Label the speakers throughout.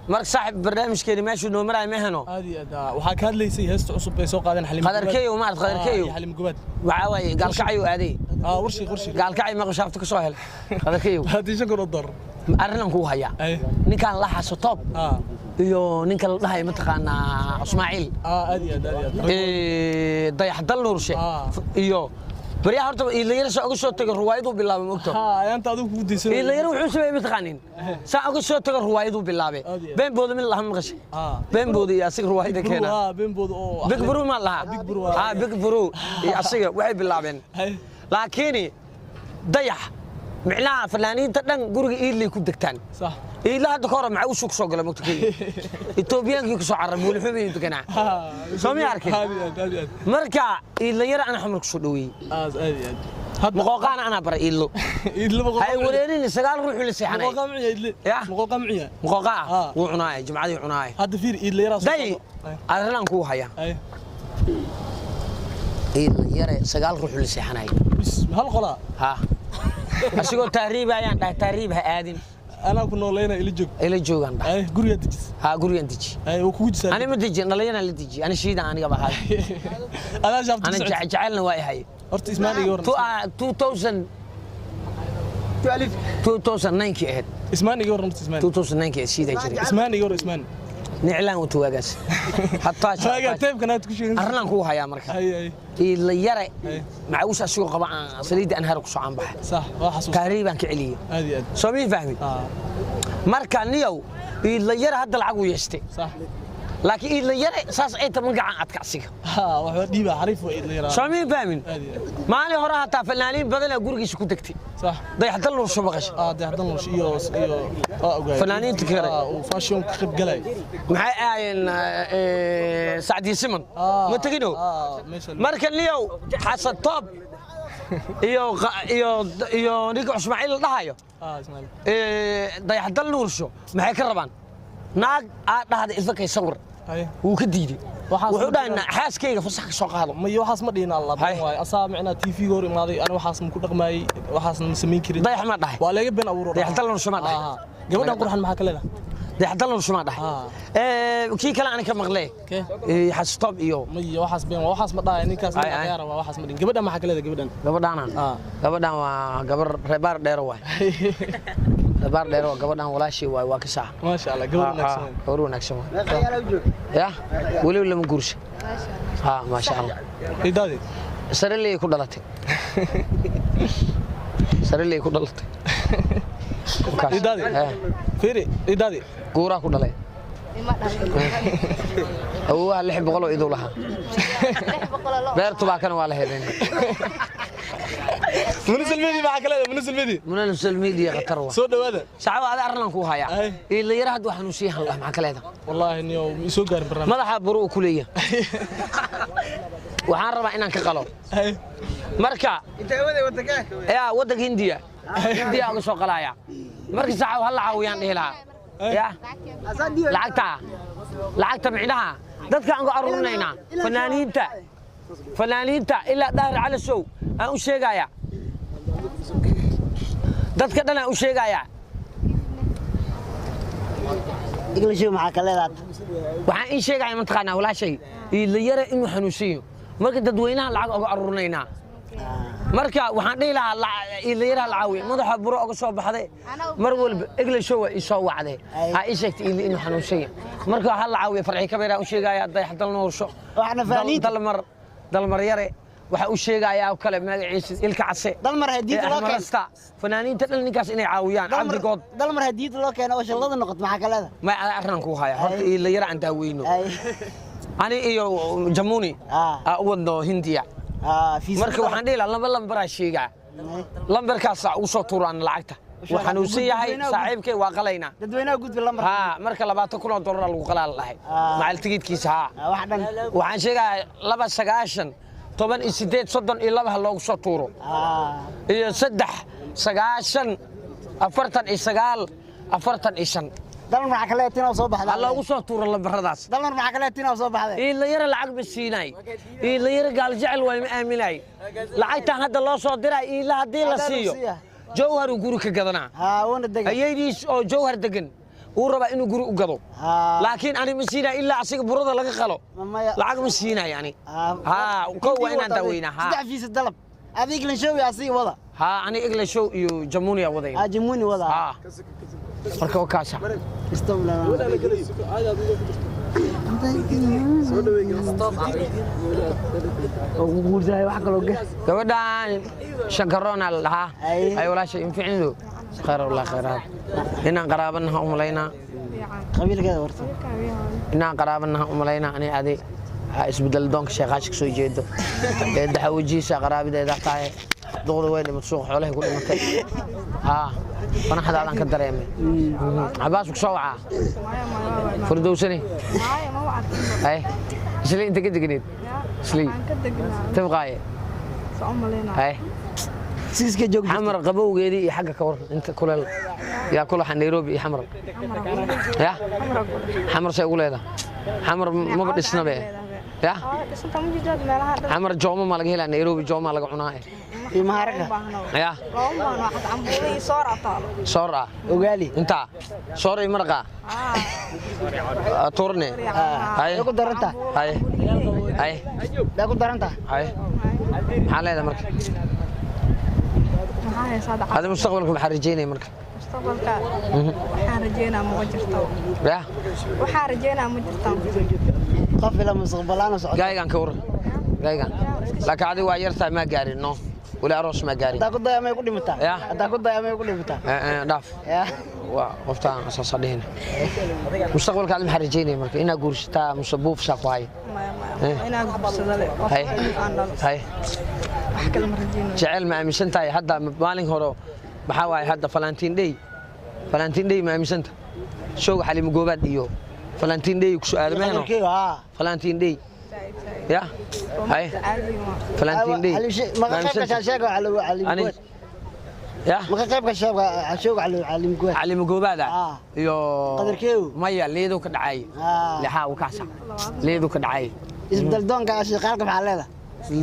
Speaker 1: Marka saaxib, barnaamijkeeni meeshuu noo maraayo ma heno.
Speaker 2: Aad iyo aad. Waxaa ka hadlaysay heesta cusub ay soo qaadeen Xalim.
Speaker 1: Qadarkeeyo maarad, qadarkeeyo.
Speaker 2: Xalim Gobaad.
Speaker 1: Waxaa waaye Gaalkacyo aaday.
Speaker 2: Warshi, warshi.
Speaker 1: Gaalkacyo meeqa shaafta ka soo helay qadarkeeyo?
Speaker 2: 25,000 oo doolar.
Speaker 1: Arrinaan kuu hayaa. Ninkaan la xaso toob iyo ninka la dhahayo, mataqaanaa, Ismaaciil.
Speaker 2: Aad iyo aad, aad iyo aad.
Speaker 1: Dayaxdal Nuurshe iyo baryaha horta Iilayar saa uga soo tago ruwaayaduu bilaabay, mogto?
Speaker 2: Ayaanta adigu kugu daysan.
Speaker 1: Iilayar wuxuu sameeyey, mataqaanin, saa uga soo tago ruwaayaduu bilaabay.
Speaker 2: Aad iyo aad.
Speaker 1: Beenbooda mid laha maqashay? Beenbooda iyo asiga ruwaayada keena.
Speaker 2: Beenbooda oo
Speaker 1: Big Bro ma laha?
Speaker 2: Big Bro.
Speaker 1: Big Bro iyo asiga waxay bilaabeen. Laakiin Dayax, micnaha fanaaniinta dhan guriga Iidlay ku degtaan. Iidla hadda ka hore maxaa u sug soo gala, mogta? Kenya Etoobiyaankii ku soo carray buulixumay deganaa, soo miya arkin?
Speaker 2: Aad iyo aad, aad iyo aad.
Speaker 1: Marka Iidla yara ana Xamar ku soo dhoweeyey.
Speaker 2: Aad, aad iyo aad. Hadda
Speaker 1: Moqooqaana anaa baray Iidlo.
Speaker 2: Iidle moqooqa.
Speaker 1: Hay wareerin, sagaal ruuxu la seexanay.
Speaker 2: Moqooqa maciya Iidle?
Speaker 1: Ya?
Speaker 2: Moqooqa maciya?
Speaker 1: Moqooqa ah wuu cunaaya, jimcadii cunaaya.
Speaker 2: Hadda fiir, Iidle yaraa soo
Speaker 1: Day, arrinaan kuu haya. Iidla yare sagaal ruuxu la seexanay.
Speaker 2: Bis hal qolaa?
Speaker 1: Ha, asigoo tahriiba ayaan dhahay, tahriib ha aadin.
Speaker 2: Anaa ku noolayna, ila joog.
Speaker 1: Ila joogaan dhahay.
Speaker 2: Gurigaa dejis?
Speaker 1: Ha, gurigaan deji.
Speaker 2: Wuu kugu jisaa?
Speaker 1: Ani ma dejin, dhalinyaran la deji. Ani shiidan aniga baa hay.
Speaker 2: Adaa shaafta.
Speaker 1: Ani jecelna waa ihay.
Speaker 2: Horta Ismaan iga waran.
Speaker 1: 2000 2009kii ahayd.
Speaker 2: Ismaan iga waran horta, Ismaan.
Speaker 1: 2009kii ahayd, shiidaa jiray.
Speaker 2: Ismaan iga waran, Ismaan.
Speaker 1: Niclaan wato waagaas hataa.
Speaker 2: Waagaa teebkan aad ku sheegin.
Speaker 1: Arrinaan kuu hayaa marka.
Speaker 2: Hay hay.
Speaker 1: Iidla yare macawish asigoo qaba aan saliidda anhaar ku soo caanbaxay.
Speaker 2: Sax, waa xasuus.
Speaker 1: Tahriibaan ka celiyey.
Speaker 2: Aad iyo aad.
Speaker 1: Soo mii fahmi? Marka niyow, Iidla yare hadda lacag uu yeeshtay. Laakiin Iidla yare saas ay taban gacan adka asiga.
Speaker 2: Waxba dhiiba, xariif waa Iidla yaraa.
Speaker 1: Soo mii fahmin?
Speaker 2: Aad iyo aad.
Speaker 1: Maalin hore hataa fanaaniin badanaa gurigiisa ku degtay. Dayaxdal Nuur soo maqashay?
Speaker 2: Dayaxdal Nuur iyo waa ogaay.
Speaker 1: Fanaaniinta kale.
Speaker 2: Uu fashion ka qayb galay.
Speaker 1: Maxay ahaayeen, Sacdii Siman ma tegino?
Speaker 2: Meesha.
Speaker 1: Marka niyow, Xasan Toob iyo ninka Ismaaciil la dhahayo,
Speaker 2: Ismaaciil.
Speaker 1: Dayaxdal Nuursho maxay ka rabaan? Naag aad dhahda ifakay sawir. Wuu ka diiday.
Speaker 2: Waxaas
Speaker 1: wuxuu
Speaker 2: ma
Speaker 1: dhahay xaaskayga fasax ka soo qaado.
Speaker 2: Ma waxaas ma dhihin Allah. Waay asaa micnaa TV hor imaaday, ani waxaas ma ku dhaqmaayay, waxaasna ma samayn karin.
Speaker 1: Dayax ma dhahay?
Speaker 2: Waa laga been abuuro.
Speaker 1: Dayaxdal Nuursho ma dhahay?
Speaker 2: Gabadhan qurxan maxaa ka leedahay?
Speaker 1: Dayaxdal Nuursho ma dhahay? Kii kale ani ka maqlee.
Speaker 2: Kee?
Speaker 1: Xasitoob iyo
Speaker 2: Maya, waxaas been waa, waxaas ma dhahay ninkaas.
Speaker 1: Ay, ay.
Speaker 2: Ciyaara waa, waxaas ma dhihin. Gabadhan maxaa ka leedahay, gabadhan?
Speaker 1: Gabadhaana? Gabadhan waa gabar reebaar dheero waay, reebaar dheero waa gabadhan, walaashii waay, waa ka sax.
Speaker 2: Maasha Allah, gabadh wanaagsan.
Speaker 1: Gabar wanaagsan waay ya, weliba lama guursa. Ha, maasha Allah.
Speaker 2: Idaadi.
Speaker 1: Sareley ku dhalatay, sareley ku dhalatay. Kaas.
Speaker 2: Idaadi. Fiiri, idaadi.
Speaker 1: Guuraa ku dhalay.
Speaker 3: Ima dhalin.
Speaker 1: Awowaha 600 oo iduu lahaa.
Speaker 3: 600 oo lo.
Speaker 1: Beertu baa kana waa la helin.
Speaker 2: Munisal Media maxaa ka leedahay, Munisal Media?
Speaker 1: Munasal Media khatar waa.
Speaker 2: Soo dhawaada.
Speaker 1: Saxaabo, ada arrinaan kuu hayaa. Iilayara hadda waxaan sii hadlaa, maxaa ka leedahay?
Speaker 2: Wallaahi niyo isoo gaarin barnaamij.
Speaker 1: Madaxa buru uu ku leeyahay, waxaan rabaa inaan ka qalo. Marka yaa waddanka Hindiya, Hindiya uga soo qalaya. Marka saxaabo, hal caawiyaan dhihi lahaa ya lacagta, lacagta micnaha dadka aan ku aruurinaynaa, fanaaniinta, fanaaniinta ilaa Daahir Cali Sow aan u sheegaya, dadka dhan aan u sheegaya.
Speaker 4: English maxaa ka leedahay?
Speaker 1: Waxaan ii sheegaya, mataqaanaa, walaashay Iidlayare inuu xanuunsan yaho. Marka dadweynaha lacag oga aruurinaynaa. Marka waxaan dhihi lahaa Iidlayaraha la caawiya, madaxa buro oga soo baxday. Mar walba English waa ii soo wacday, ha ii sheegtay Iidle inuu xanuunsan yahay. Marka waxaa la caawiya Farxi Kabeera u sheegaya, Dayaxdal Noorsho.
Speaker 4: Waxna fanaaniinta.
Speaker 1: Dalmar, Dalmar Yare waxa uu sheegayaa oo kale magaciisa Ilka Case.
Speaker 4: Dalmar hadiyad loo keeno.
Speaker 1: Axmarasta, fanaaniinta dhan ninkaas inay caawiyaan, Cabdigood.
Speaker 4: Dalmar hadiyad loo keeno oo shallada noqoto, maxaa ka leedahay?
Speaker 1: Ma arrinaan kuu haya horta, Iidlayara aan daaweyno. Ani iyo Jamuni aa u wadno Hindiya. Marka waxaan dhihi lahaa laba lambaraa sheegaa, lambarkaasaa ugu soo tuuraan lacagta. Wuu xanuunsan yahay saaxiibkay, waa qalaynaa.
Speaker 4: Dadweynaha gudbi lambar.
Speaker 1: Ha, marka $20,000 lagu qalaa la dhahay. Macal tigidkiisa ha.
Speaker 4: Wax dhan.
Speaker 1: Waxaan sheegayaa 2 90 18 32 ha loogu soo tuuro. Iyo 3 90 49 45.
Speaker 4: Dalmar maxaa ka leedahay tinaa soo baxday?
Speaker 1: Ha loogu soo tuuro lambaradaas.
Speaker 4: Dalmar maxaa ka leedahay tinaa soo baxday?
Speaker 1: Iidlayara lacag ma siinaay. Iidlayara gaal jecel waay, ma aaminaay. Lacagtan hadda loo soo diray Iidla haddii la
Speaker 4: Haddaa lagu
Speaker 1: siiyo
Speaker 4: siiya.
Speaker 1: Jawharuu guri ka gadanaa.
Speaker 4: Ha, wuuna degay.
Speaker 1: Ayaydiis oo Jawhar degan Wuu rabaa inuu guri u gado.
Speaker 4: Haa.
Speaker 1: Laakiin ani ma siinaya ilaa asiga burada laga qalo.
Speaker 4: Maya.
Speaker 1: Lacag ma siinayo ani. Haa, kow waa inaan daaweynaa, haa.
Speaker 4: Saddex fiisa dalab. Adiga England show asiga wada.
Speaker 1: Haa, ani England show iyo Jamunia wadayna.
Speaker 4: Haa, Jamuni wada.
Speaker 1: Haa, marka waa kaasa.
Speaker 4: Stop la. Oo guursahay wax kaloo gal.
Speaker 1: Gabadhan shankaroona la dhahaa.
Speaker 4: Ay.
Speaker 1: Ay walaashay, inficnidu khayr wallah, khayraad inaan qaraabanaha u malaynaa.
Speaker 4: Qabiilkeeda warta.
Speaker 1: Inaan qaraabanaha u malaynaa ani adi ha isbedel doonka sheekaashi ka soo jeedo ee daxawajiisa qaraabideeda tahay. Duqda way dhimatay, suuqa xoolahay ku dhimatay. Haa, fanaxdaadaan ka dareemay. Cabaas ku soo wacaa furdowsani.
Speaker 3: Maya, ma wacdin.
Speaker 1: Ay, isli inta ka degneed isli.
Speaker 3: Waxaan ka degnaa.
Speaker 1: Tabqaaye.
Speaker 3: Soo malaynaa.
Speaker 1: Ay.
Speaker 4: Siiska joog.
Speaker 1: Xamar qabowgeedii iyo xagga ka waran, inta kuleel yaa kulaxa Nairobi iyo Xamar ya? Xamar say ugu leedahay? Xamar maba dhisnabe ya.
Speaker 3: Dhisanta ma jirto meelaha dhan.
Speaker 1: Xamar jooma ma laga helaa? Nairobi jooma laga cunaa.
Speaker 4: Iyo maharaka.
Speaker 1: Ya.
Speaker 3: Looma baahno xad cambuulo iyo soor ataalo.
Speaker 1: Soor ah.
Speaker 4: Ugali.
Speaker 1: Intaa soor iyo maraqa turne. Hay.
Speaker 4: Way ku daranta.
Speaker 1: Hay hay.
Speaker 4: Way ku daranta.
Speaker 1: Hay, maxaa leedahay marka?
Speaker 3: Maxaa haysaa daca?
Speaker 1: Adi mustaqbalka maxaa rajeynaya marka?
Speaker 3: Mustaqbalka waxaan rajeynaa ma jirto.
Speaker 1: Ya.
Speaker 3: Waxaan rajeynaa ma jirto.
Speaker 4: Qof ila mustaqbalaan socda.
Speaker 1: Gaaygan ka waran gaaygan? Laakiin adiga waa yartahay, maa gaarin, no, weli aroos maa gaarin.
Speaker 4: Haddaa ku daya may ku dhimataa.
Speaker 1: Ya.
Speaker 4: Haddaa ku daya may ku dhimataa.
Speaker 1: Dhaaf.
Speaker 4: Ya.
Speaker 1: Waa qoftaan asaasa dhihina. Mustaqbalka adi maxaa rajeynaya marka? Inaa guursataa muse buufsaa ku haya?
Speaker 3: Maya, maya. Inaan guursado le. Qof
Speaker 1: Hay.
Speaker 3: aan dhalo.
Speaker 1: Hay.
Speaker 3: Wax kale ma rajeynayo.
Speaker 1: Jecel ma aaminsan tahay? Hadda maalin hore maxaa waaye hadda? Valentine Day, Valentine Day ma aaminsanta? Showga Xaliimo Goobaad iyo Valentine Day ku su'aalo meeno.
Speaker 4: Qadarkeega, haa.
Speaker 1: Valentine Day.
Speaker 3: Zaid, zaid.
Speaker 1: Ya, hay.
Speaker 3: Caadi ma.
Speaker 1: Valentine Day.
Speaker 4: Ma
Speaker 1: ma
Speaker 4: ka qayb gashaa
Speaker 1: aaminsanta
Speaker 4: sheega Xaliimo
Speaker 1: ani
Speaker 4: Gobaad?
Speaker 1: Ya.
Speaker 4: Ma ka qayb gashaa showga Xaliimo Gobaad?
Speaker 1: Xaliimo Goobaada.
Speaker 4: Ah.
Speaker 1: Iyo
Speaker 4: Qadarkeegu?
Speaker 1: Maya, liidu ka dhacay.
Speaker 4: Ah.
Speaker 1: Lixaa u kacsa liidu ka dhacay.
Speaker 4: Isbedel doonka shaqaalka maxaa leedahay?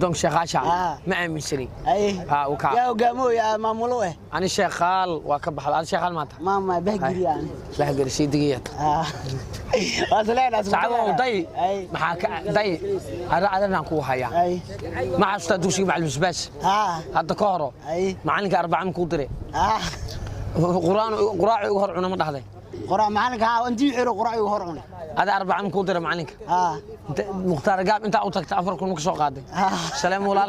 Speaker 1: Doonka sheekhaasha?
Speaker 4: Ah.
Speaker 1: Ma aaminsani.
Speaker 4: Ay.
Speaker 1: Haa, u kac.
Speaker 4: Yaa hogaamooy maamulo eh.
Speaker 1: Ani sheekhaal waa ka baxda. Ani sheekhaal maanta.
Speaker 4: Maama bahgiri aan.
Speaker 1: Lahgari sii digiyata.
Speaker 4: Ah. Waa isleedahay, isku
Speaker 1: Sacabow day.
Speaker 4: Ay.
Speaker 1: Maxaa ka day ara adanaan kuu hayaa?
Speaker 4: Ay.
Speaker 1: Ma xasuustaa dugsiga macalin Basbaas?
Speaker 4: Haa.
Speaker 1: Hadda ka horo.
Speaker 4: Ay.
Speaker 1: Macalinka arbaca kuu diray.
Speaker 4: Ah.
Speaker 1: Quraan quraacu igu hor cuna ma dhahday?
Speaker 4: Quraac macalinka, haa, intii xiro quraac igu hor cunay.
Speaker 1: Ada arbaca kuu diray macalinka.
Speaker 4: Haa.
Speaker 1: Mukhtaar Gaab intaa u tagta 4000 ka soo qaaday.
Speaker 4: Ah.
Speaker 1: Salaam walaal.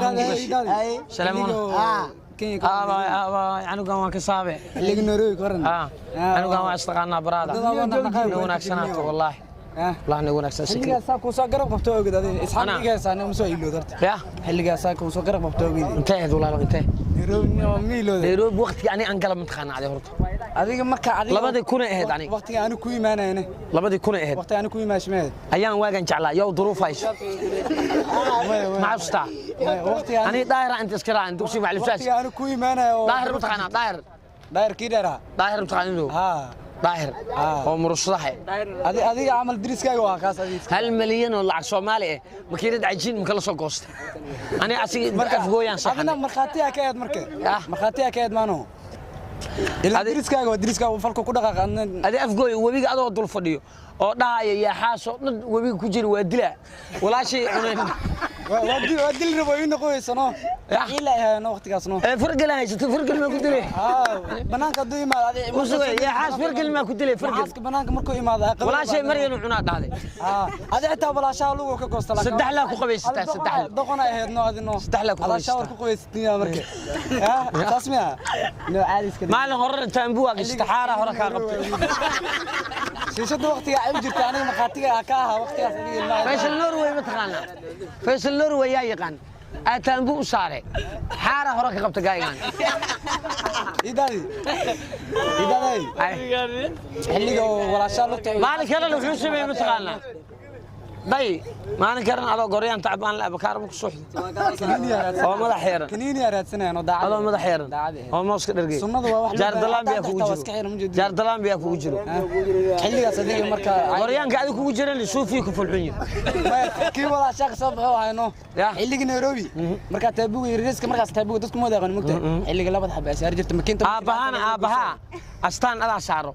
Speaker 4: Ay.
Speaker 1: Salaam.
Speaker 4: Ah.
Speaker 1: Aabay, aabay, canugan waan ka saabe.
Speaker 5: Xilliga Nairobi ka waran.
Speaker 1: Ah, canugan waa istaqaanaa baraada. Na wanaagsanaato wallaahi. Wallahi na wanaagsan sikri.
Speaker 5: Xilligaasaa kuu soo garab qabto ogid adiga. Isxaaq
Speaker 1: Ana.
Speaker 5: dhigaysaa nin soo iilowd horta.
Speaker 1: Ya.
Speaker 5: Xilligaasaa kuu soo garab qabto ogid.
Speaker 1: Intee ahayd walaalo, intee?
Speaker 5: Nairobi ma iilowda.
Speaker 1: Nairobi waqtiga ani aan gala mataqaana adi horta.
Speaker 5: Adiga marka adiga
Speaker 1: 2000 ay ahayd aniga.
Speaker 5: Waqtiga anigu ku imaanayna.
Speaker 1: 2000 ay ahayd.
Speaker 5: Waqtiga anigu ku imaashmeed.
Speaker 1: Ayaan waagan jeclaa yow duruuf hayso. Ma xasuustaa?
Speaker 5: Waqtiga
Speaker 1: ani daahira inta iska raacin dugsiga macalin Basbaas.
Speaker 5: Waqtiga anigu ku imaanayo.
Speaker 1: Daahir mataqaanaa daahir?
Speaker 5: Daahir kii dheeraa.
Speaker 1: Daahir mataqaanaa inuu?
Speaker 5: Haa.
Speaker 1: Daahir
Speaker 5: Ah.
Speaker 1: oo murushadaha.
Speaker 5: Adiga camal deriskaaga waa kaas adiga.
Speaker 1: 1 milyan oo lacag Soomaali ah makiinad cajiin ma kala soo goostay. Ani asiga afgooyaan
Speaker 5: Adina
Speaker 1: saxanay.
Speaker 5: Markhaati aa ka ahayd marka.
Speaker 1: Ah.
Speaker 5: Markhaati aa ka ahayd maano. Ilaa deriskaaga waa deriskaaga falka ku dhaqaaq adna.
Speaker 1: Adi afgooy webiga adoo dul fadhiyo oo dhahaya yaaxaasoo dhan webiga ku jira waa dilaa walaashay cuneen.
Speaker 5: Waa dil rabo ii noqoyso no.
Speaker 1: Yah.
Speaker 5: Ilaa ay hayno waqtigaas no.
Speaker 1: Ee fargal haysata, fargal maa ku dilay?
Speaker 5: Haa, banaanka hadduu imaado adiga.
Speaker 1: Usugay yaaxaas, fargal maa ku dilay fargal?
Speaker 5: Xaaska banaanka markuu imaado ay qabin.
Speaker 1: Walaashay Maryan cunaa dhahday.
Speaker 5: Haa, adiga xitaa walaashaha lugu ka goosta laakiin.
Speaker 1: Saddex laa ku qabaysataa, saddex laa.
Speaker 5: Doqon ay ahayd no adi no.
Speaker 1: Saddex laa ku
Speaker 5: Walaashaha war
Speaker 1: qabaysataa.
Speaker 5: ku qabaysatiin marka. Yaa, saas miya? No caadi iska dhig.
Speaker 1: Maalin horena taambuwaaga istaxaara hore kaa qabtay.
Speaker 5: Shiishada waqtiga ay u jirta aniga markhaatiga ka ahaa waqtigaas adiga ilmaha.
Speaker 1: Faysal Norway ma taqaanaa? Faysal Norway yaa yaqaan? Aa taambu u saare xaara hore ka qabta gaaygan.
Speaker 5: Idaadi. Idaadi. Xilliga oo walaashaha lugta.
Speaker 1: Maalin kalena wuxuu sameeyey ma taqaanaa? Day maalin kalena adoo goryaan tacbaan la abakaar ma ku suuxday oo madax xeeran.
Speaker 5: Kaniini yaa raadsanayaan oo daacad.
Speaker 1: Adoo madax xeeran
Speaker 5: Daacad ahayd.
Speaker 1: oo mooska dhergey.
Speaker 5: Sunnadu waa wax loo
Speaker 1: jaar
Speaker 5: baahan-
Speaker 1: dalaan biyaa
Speaker 5: hataa
Speaker 1: kugu
Speaker 5: waa
Speaker 1: jiro.
Speaker 5: iska xiran, ma jeedin.
Speaker 1: Jaar dalaan biyaa kugu jiro.
Speaker 5: Xilligaas adiga marka
Speaker 1: goryaanka adiga kugu jiran suufiyi ku fulxun yihin.
Speaker 5: Maya, kii walaashaa ka soo baxo hayno.
Speaker 1: Ya.
Speaker 5: Xilliga Nairobi markaa taabuga iyo riska markaas taabuga dadku ma wada aqoon mugta xilliga labada xaba ay saar jirta makiinta.
Speaker 1: Aabbahana aabbahaa astaan adaa saaro.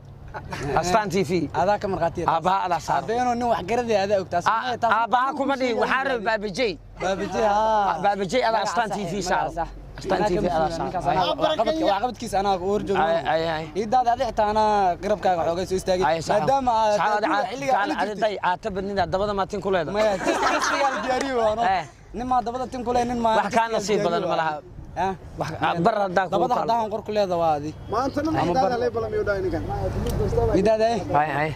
Speaker 1: Astaan TV.
Speaker 5: Adaa ka markhaatiya.
Speaker 1: Aabbaha adaa saaro.
Speaker 5: Aabbeeno nin wax garanaya adaa ogtaas.
Speaker 1: Aabbaha kuma dhihin, waxaan rabay Baabajey.
Speaker 5: Baabajey, haa.
Speaker 1: Baabajey adaa Astaan TV saaro. Astaan TV adaa saaro.
Speaker 5: Waxqabadkiisa anaa u hor joogno.
Speaker 1: Ay, ay, ay.
Speaker 5: Iidaada adi xitaa anaa garabkaaga xoogay soo istaagay.
Speaker 1: Ay, saxaab.
Speaker 5: Maadaama aad
Speaker 1: Saxaab, adi
Speaker 5: xilligaa
Speaker 1: caata
Speaker 5: cuni jirtay.
Speaker 1: day caata badnida dabada maatin ku leedahay.
Speaker 5: Maya, testigaa la diyaariyey waano.
Speaker 1: Eh.
Speaker 5: Nin maa dabada tin ku leh, nin maa
Speaker 1: Wax kaa nasiib badan ma laha.
Speaker 5: Ah.
Speaker 1: Bar haddaa kugu
Speaker 5: Dabada
Speaker 1: taalo.
Speaker 5: haddaan qor ku leeda waa adi.
Speaker 6: Maanta dhan idaada lay balamiyo dhahay ninkan.
Speaker 5: Iidaada eh.
Speaker 1: Hay, hay.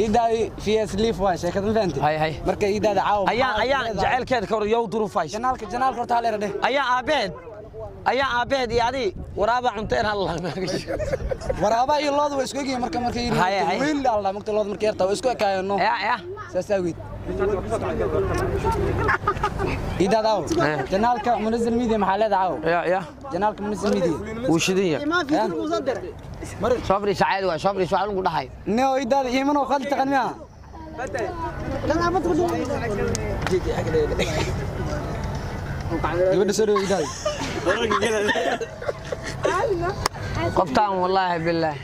Speaker 5: Iidaadi VS Leaf waa sheekada, ma fahantay?
Speaker 1: Hay, hay.
Speaker 5: Marka iidaada caawa.
Speaker 1: Ayaan ayaan jaceylkeeda ka hor yow durufays.
Speaker 5: Janaalka horta hal era dheh.
Speaker 1: Ayaan aabeed. Ayaan aabeed iyo adi waraaba cunteen hal.
Speaker 5: Waraaba iyo loodu way isku egyihiin markay
Speaker 1: Hay, hay.
Speaker 5: wiil alla marka loodu markay yartaa way isku ekaayeen no.
Speaker 1: Ya ya.
Speaker 5: Saas awgeed. Iidaada caawa.
Speaker 1: Eh.
Speaker 5: Janaalka Munazil Media maxaa leedahay caawa?
Speaker 1: Ya ya.
Speaker 5: Janaalka Munazil Media.
Speaker 1: Wuu shidan yahay.
Speaker 4: Imaan fiican uu soo diray.
Speaker 1: Soo fadhiisa caadi waay, soo fadhiisa waxaa lagu dhahay.
Speaker 5: Nio iidaada iiman oo qaldi taqan miyaa?
Speaker 4: Kan abad ku dhigay.
Speaker 5: Gabadha soo dhawo iidaada.
Speaker 1: Qoftaan wallaahi billaahi.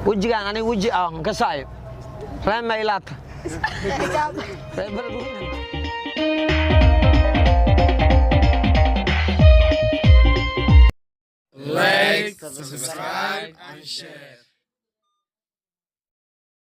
Speaker 1: Wejigaan aniga weji ah ka saayo. Reema ilaata. Reer Beledweyne.
Speaker 7: Like, subscribe, and share.